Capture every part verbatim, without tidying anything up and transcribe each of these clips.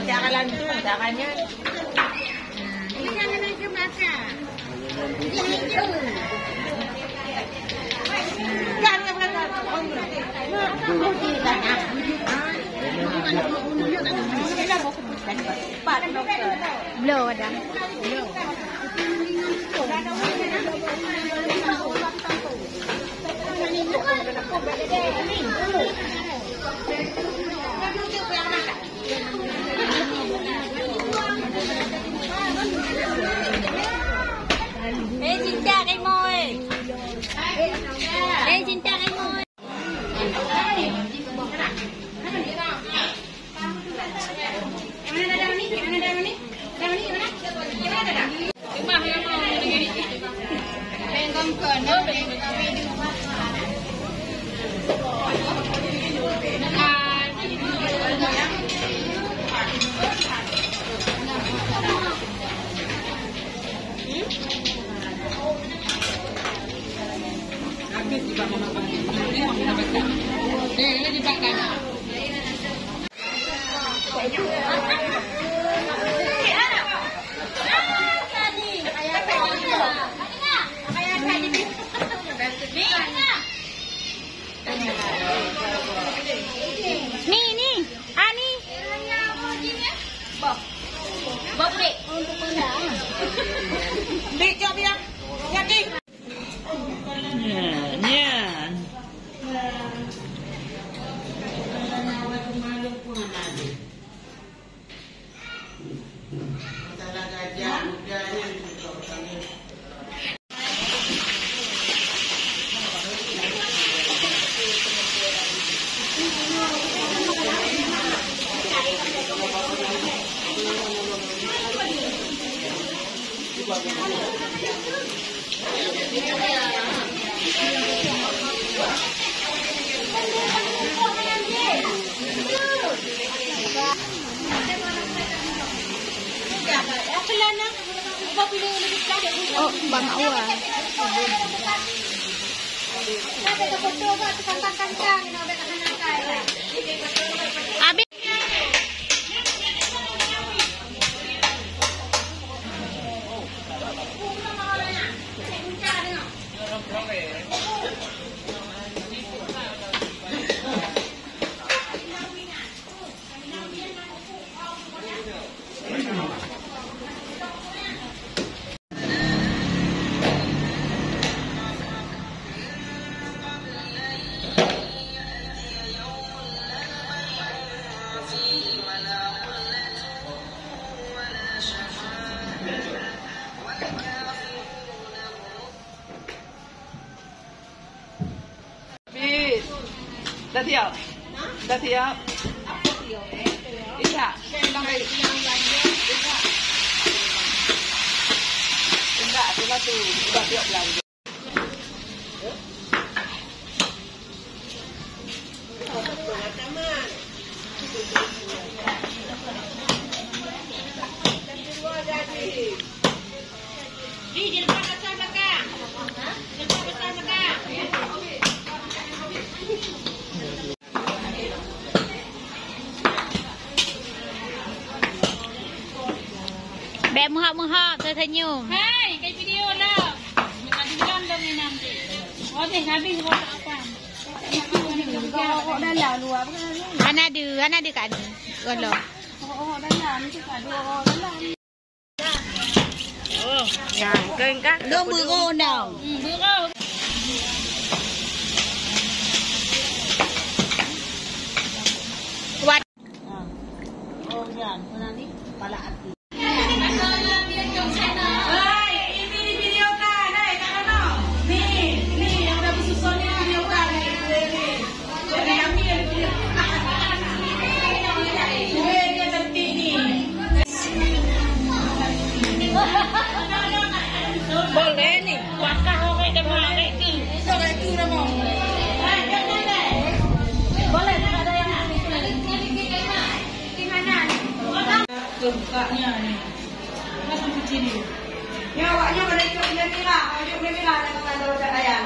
Cara lantung, caranya. Bloe ada. Eh, Cinta, kamoe. Eh, Cinta, kamoe. Ni, ni. Ah, ni. Boh. Boh, Dek. Dek, cok biar. Yakin. Nyan, nyan. Oh, Bang Awal. Abis. Habis. Dah siap? Dah siap? Iya. Sampai. Iya. Enggak, tu lah tu. Udah siap belanja. Bèk meuhab-meuhab, senyum. Hai, kai video lah. Nak bilang dong ni nanti. Oh, deh, habis rosak apa? Hana deuh, hana deuh kat ni. Golom. Oh, dalam. Nah, kau kan? Dong beurô dong. Hmm, beurô. Kuat. Ah. Oh, ya. Mana ni? Kepala api. Hai, ini videokan, hai, Kak Rano. Ni, ni yang udah bersusun ni videokan, ni, ni, ni. Jadi, kami yang videokan. Ni, ni yang cantik ni. Boleh ni. Wakah orang depan, orang tu. Orang tu nama. Hai, jangan, hai. Boleh, tak ada yang. Di mana ni? Keu bukaknya ni. Masuk ke sini. Nyoe awaknyoe pada ikut bendera, ikut bendera dan kepala roda kaya.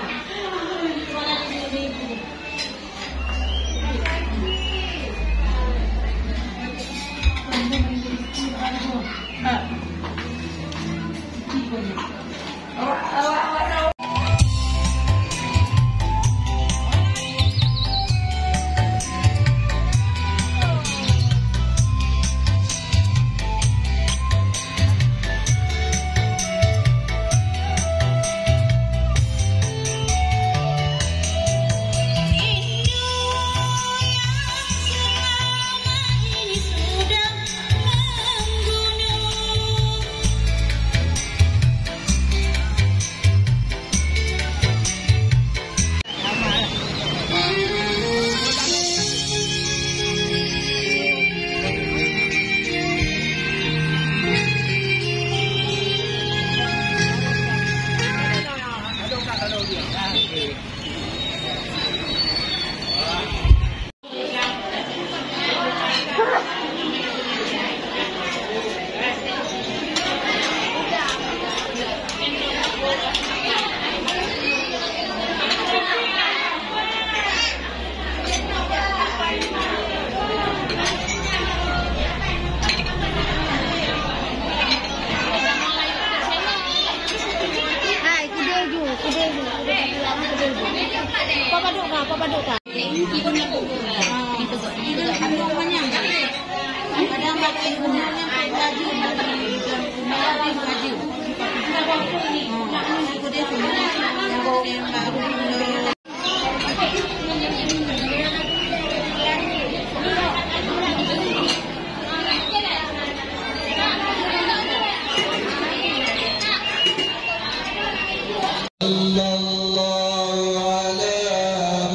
صلى الله على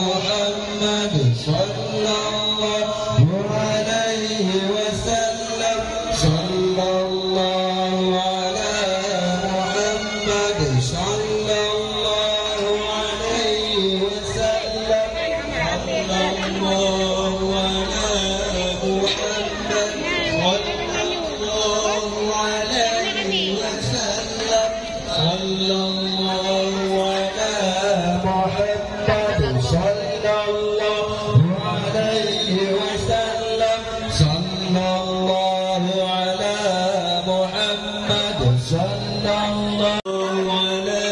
محمد، صلى الله عليه وسلم، صلى الله على محمد، صلى الله عليه وسلم، صلى الله على محمد، صلى الله عليه وسلم. صلى الله على محمد، صلى الله عليه وسلم. صلى الله على محمد، صلى الله على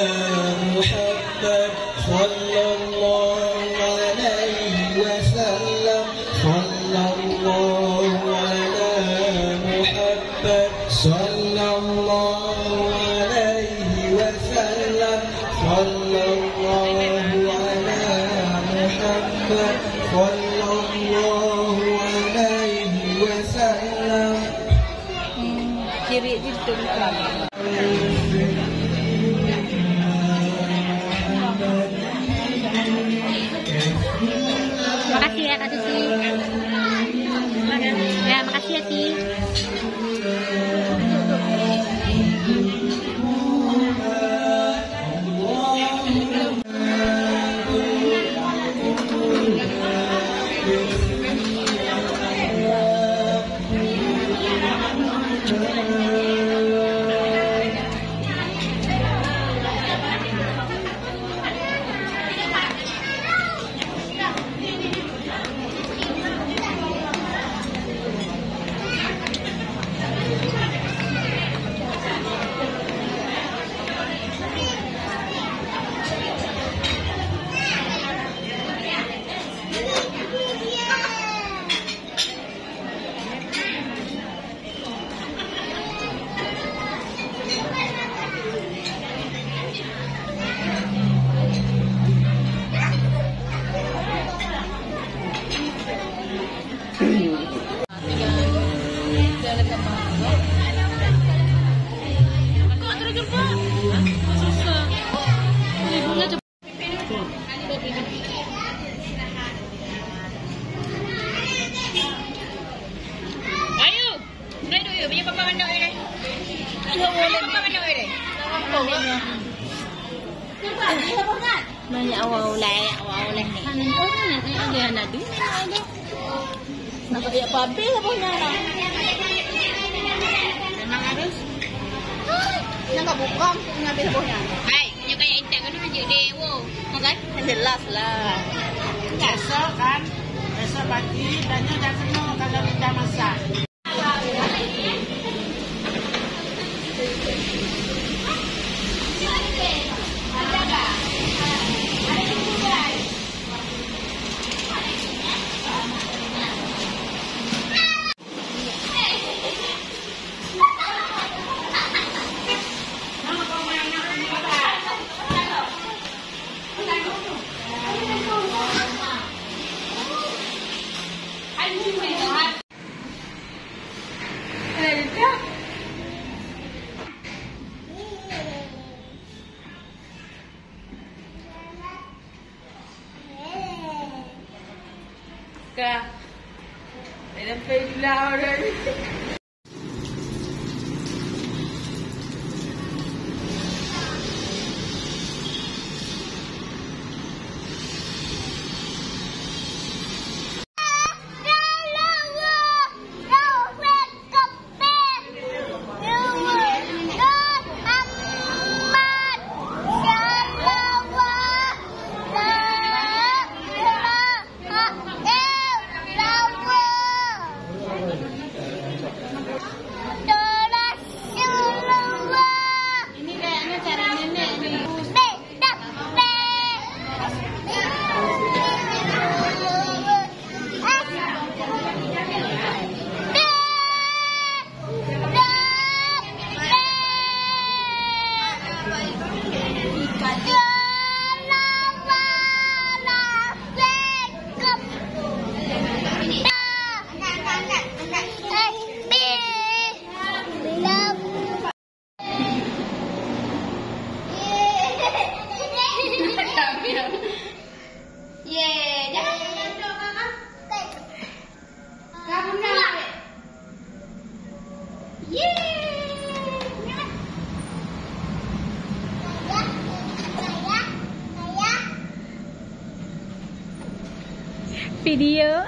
محمد، صلى الله عليه وسلم. صلى الله على محمد، صلى الله عليه وسلم. صلى الله على محمد، صلى الله عليه وسلم. Hmm, kiri je betul-betul. Makasih ya, Kak Susi. Ya, makasih ya, Ci. Ayo, udah itu yuk, punya papa mandok ini. Punya papa mandok ini. Mana awal ulai, awal ulai ni. Mana tu kan ada, ada anak dua, ada. Nak ya papi apa nak? Memang harus. Nak buka, nak habis apa nak? Hai. Nyoe kaya intat keunoe jeuet deh, wo. Makan? Jelas lah. Esok kan, esok pagi, tanya dah kena kalau kita masak. Ka. Dalam payung lah orang ni. Video.